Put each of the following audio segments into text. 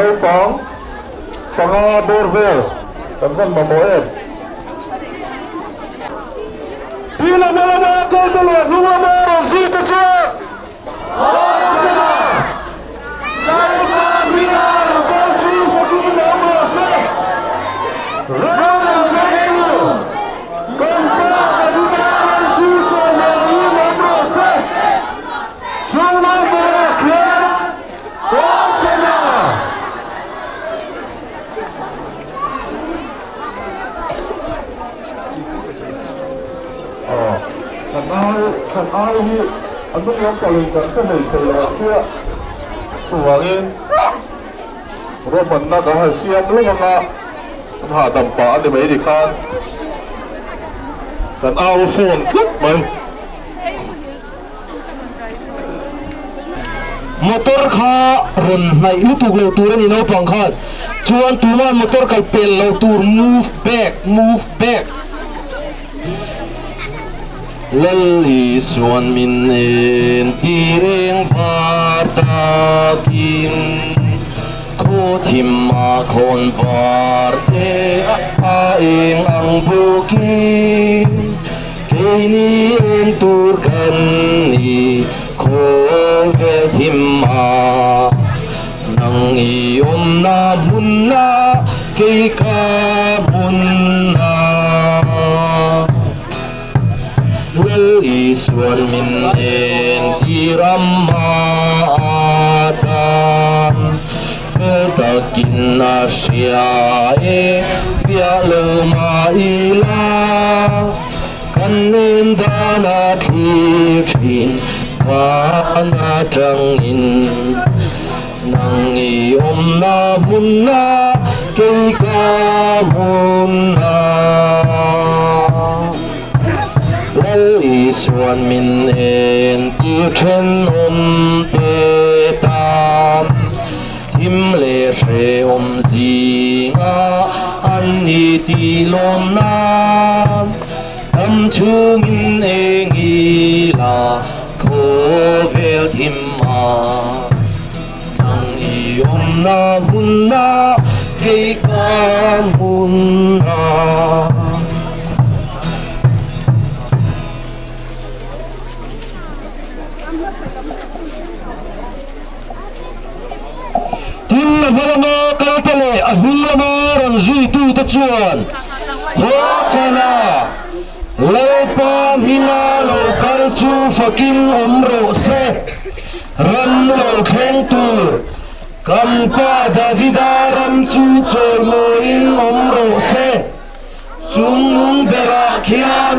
Naupang panga bawr vel kan van mamawh em? Pi lama lama kal te leh hnung lama rawn zui te chuan Hosana! Lalpa hminga lo kal chu fakin awm rawh se! Ram lo thleng tu kan Pa Davida ram chu chawimawiin awm rawh se! Chung lo berah khian Hosana! Aw, kan ai, kan ai hi a hnung lam pangin kan hre hlei thei lo ang chiah. Chuvangin ruahmanna kan han siam lawk ang a, kan hahdam pah a ni mai ni khan kan au fawn tlat mai. Motor kha rawn hnaih lutuk lo tur a ni naupang khan chuan tuma motor kal pel lo tur move back move back. Lal Isuan min en ti reng var takin khaw thim a khawn var te a eng ang bukin. Keini eng tur kan ni khawl ve thim a, nang i awmna hmunna kei ka hmunna. Lal Isuan min entir amma atan fel takin a hria e fiah lo mah ila. Kan nen dana thlir thin van atangin nang i awmna hmunna kei ka hmunna. Lal Isuan min entir thenawm te tan thim leh hrehawm zinga an ni tih lawm nan. Dam chhungin eng ila khawvel thim a, nang i awmna hmunna kei ka hmunna. Tin, a hma lama kalte leh a hnung lama rawn zuitute chuan haw chhana Lalpa hminga lo kal chu fakin awm rawh se, ram lo thleng tur kan pa Davida ram chu chawimawiin awm rawh se, chungnung berah khian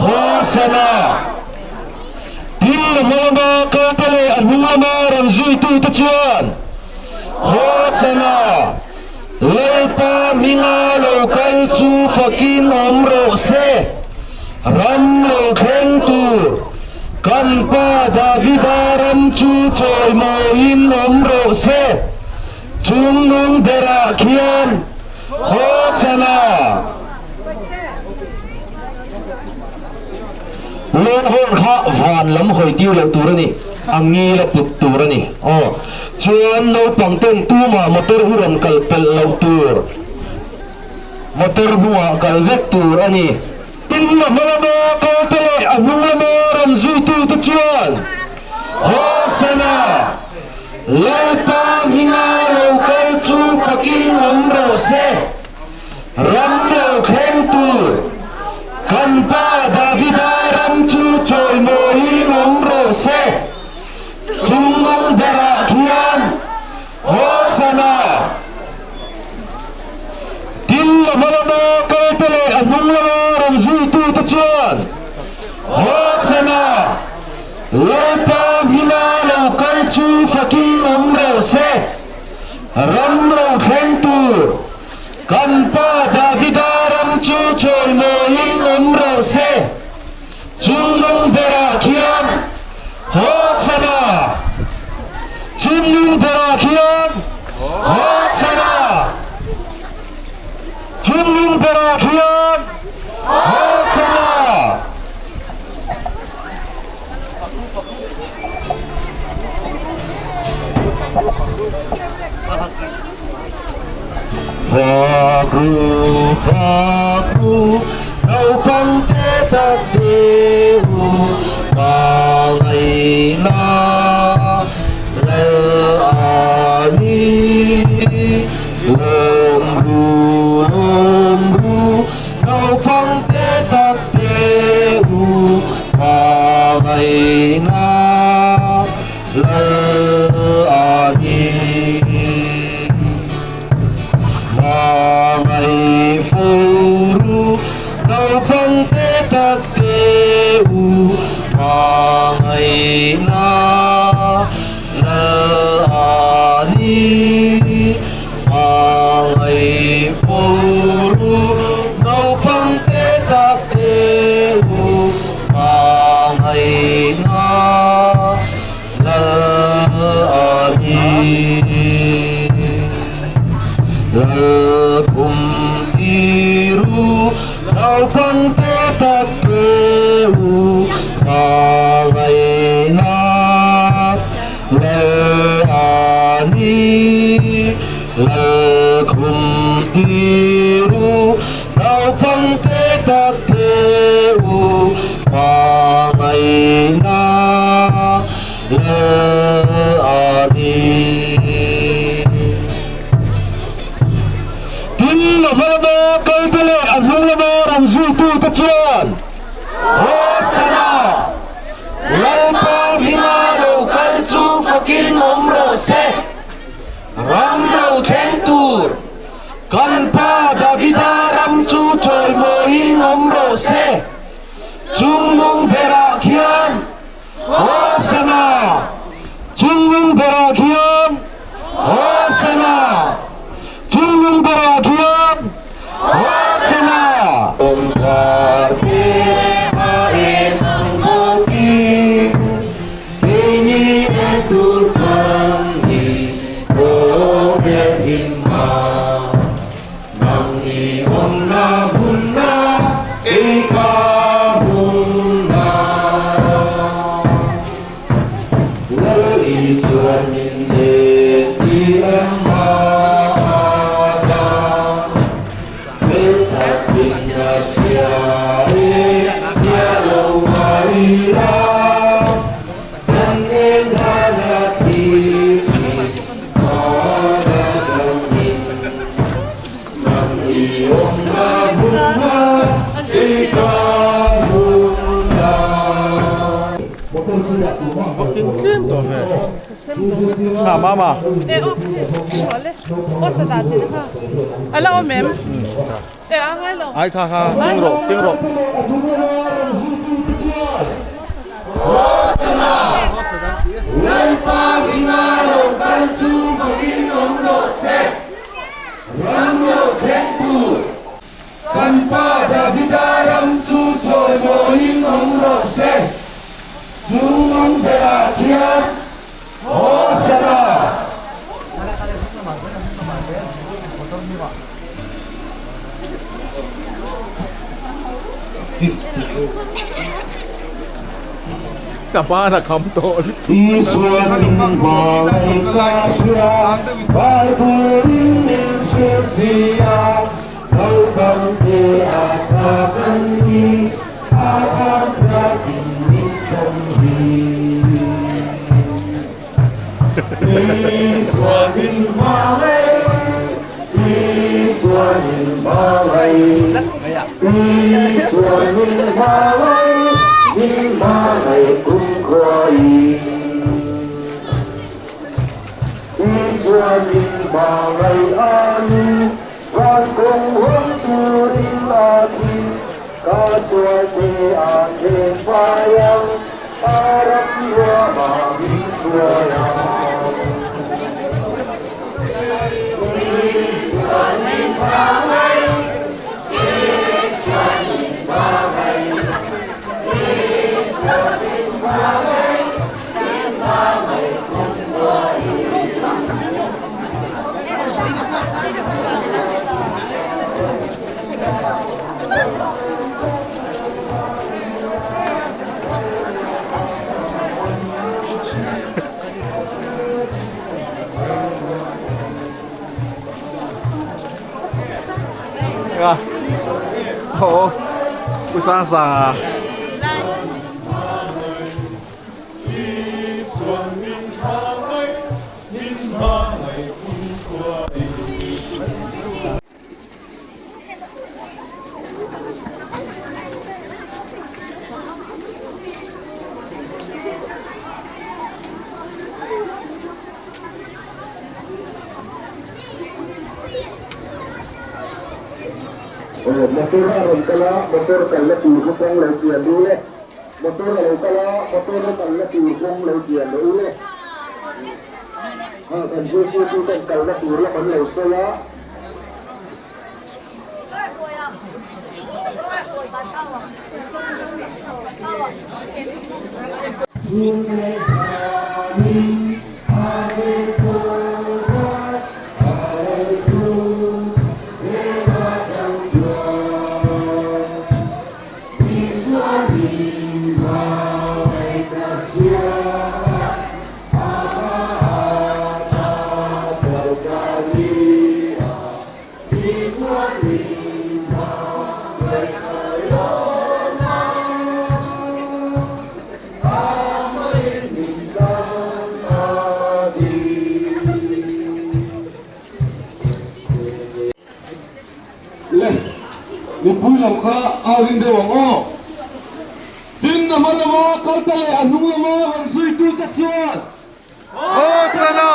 haw chhana. Tin, a hma lama kalte leh a hnung lama rawn zuitute chuan Hosana, Lalpa hminga lo kal chu fakin awm rawh se, ram lo thleng tur kan pa Davida ram chu chawimawiin awm rawh se, chungnung berah khian Hosana. Longhorn kha van lam hawi tir loh tur a ni, a ngil a put tur a ni. Aw, chuan naupang ten tumah motor hi rawn kal pelh loh tur, motor hnungah kal vek tur a ni. Tin, a hma lama kalte leh a hnung lama rawn zuitute chuan Hosana, Lalpa hminga lo kal chu fakin awm rawh se. Ram lo thleng tur kan pa Davida ram chu chawimawiin awm rawh se, chungnung berah khian Hosana! Tin, a hma lama kalte leh a hnung lama rawn zuitute chuan Hosana! Lalpa hminga lo kal chu fakin awm rawh se, ram lo thleng tur Kan pa Davida ram chu chawimawiin awm rawh se, chungnung berah khian Hosana! Chungnung berah khian Hosana! Chungnung berah khian Hosana! Fak ru, fak ru, naupang te tak te u, hmangaihna lal a ni. Lawm ru, lawm ru, naupang te tak te u, hmangaihna lal a ni. Hmangaih fo ru naupang te tak te u, hmangaihna lal a ni. Hmangaih fo ru naupang te tak te u, hmangaihna Lal a ni. Lal kum tiru naupang te tak te u hmangaihna Lal a ni. Lal kum tiru naupang te tak te u hmangaihna Lal a ni. Tin, a hma lama kalte leh a hnung lama rawn zuitute chuan, Hosana! Lalpa hminga lo kal chu fakin awm rawh se! Ram lo thleng tur kan pa Davida ram chu chawimawiin awm rawh se! Chungnung berah khian Hosana! Chungnung berah khian Hosana! Chungnung berah khian Hosana! Awmthar te a en ang bawkin keini en tur kan ni khawvel himma. Nang i awmna hmunna kei ka hmunna. Lal Isuan min en ti em hmana. Fel takin ka hria e, hria lo mah ila. Kan en hmana thlir thin hmana damin. Nang i awmna hmunna kei ka hmunna. Vakin tlem tawh ve. Ha mama. E aw sual e aw sa dan te kha ala awm em e a ngai lo. Ai kha kha keng rawh keng rawh. Lalpa ringa lo kal chu vakin awm rawh se. Ram lo thleng tur. Kan pa Davida ram chu chawimawiin awm rawh se. Chungnung berah khian Hosana! Ka ban a kham tawh lutuk. Isuan hmangaih ka hria, Bible-in min hrilh si a, Naupangte a tha kan ni, a tan chakin min chawm hi. Isuan min hmangaih, Isuan min hmangaih, Isuan min hmangaih, min hmangaih kumkhuain. Isuan min hmangaih a ni, van kawng hawng turin a thi, ka sualte a thleng fai ang, a ram ruamah min hruai ang. Isuan min hmangaih, Isuan min hmangaih, Isuan min hmangaih, min hmangaih kumkhuain. Nga. Aw. Pu sang sang a. Motor a rawn kal a, motor kalna tur chu kawng lo pian u le. Motor a lo kal a, motor a kalna tur kawng lo pian u le. Kan zirtirtu ten kalna tur lam an lo sawi a. Le, mipui lam kha au ring deuh ang aw. Tin, a hma lama kal ta leh a hnung lama rawn zuitute chuan. Hosana!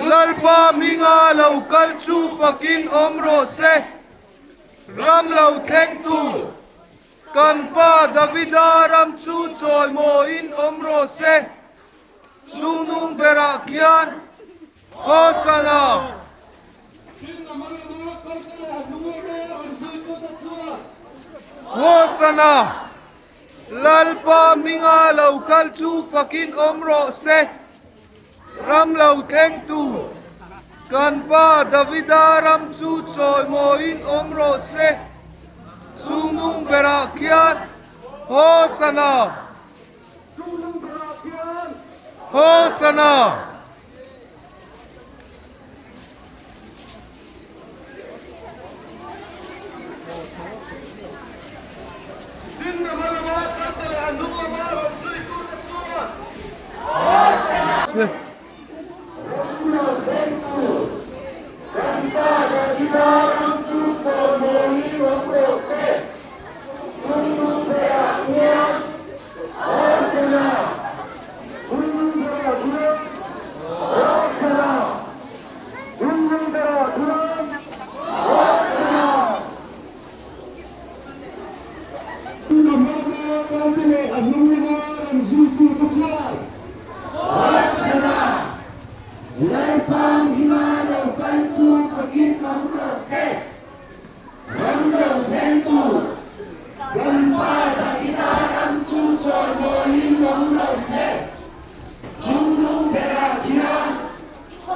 Lalpa hminga lo kal chu fakin awm rawh se. Ram lo thlengtu kan pa Davida ram chu chawimawiin awm rawh se. Chungnung berah khian Hosana! Hosana! Lalpa hminga lo kal chu fakin awm rawh se. Ram lo thlengtu kan pa Davida ram chu chawimawiin awm rawh se. Chungnung berah khian Hosana!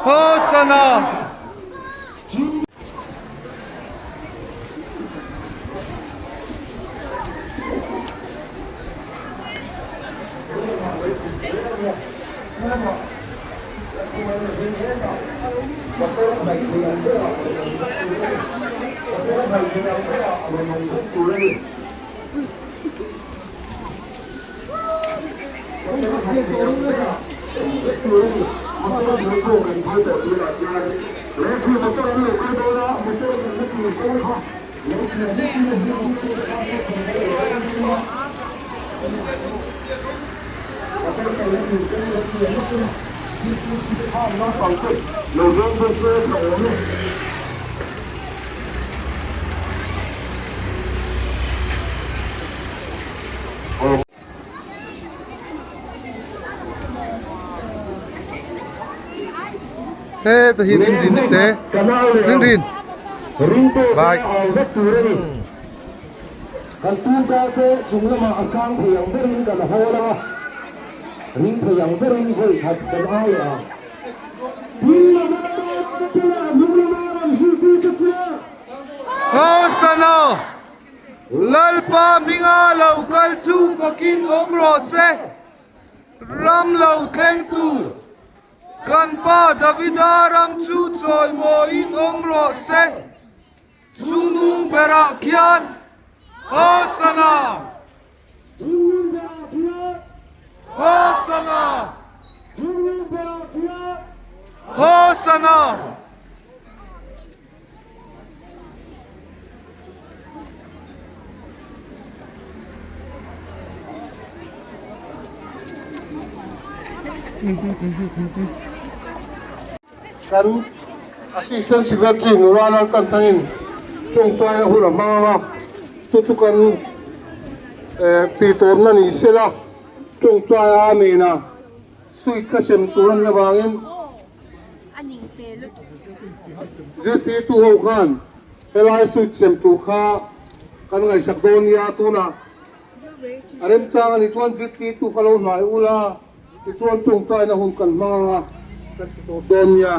Hosana! Hosana! Heta hi rin rin te rin rin bye Kan tungkar te chung lamah a sang thei ang berin kan hawl a, ring thei ang berin vawi khat kan au leh ang. Hosana! Lalpa hminga lo kal chu fakin awm rawh se. Ram lo thlengtu kan pa Davida ram chu chawimawiin awm rawh se. Chungnung berah khian Hosana! Hosana! Hosana! Kan Assistant Secretary Nula Laltanthangin tawngtaina hun a hmang ang a, chu chu kan tihturna ni sela tawngtaia a nena suite ka sem tur a nih avangin zirtirtu ho khan helai suite sem tur kha kan ngaihsak dawn nia tunah a remchang a nih chuan zirtirtu kha lo hnai ula. Tichuan tawngtaina hun kan hmang ang a, kan ti tawp dawn nia.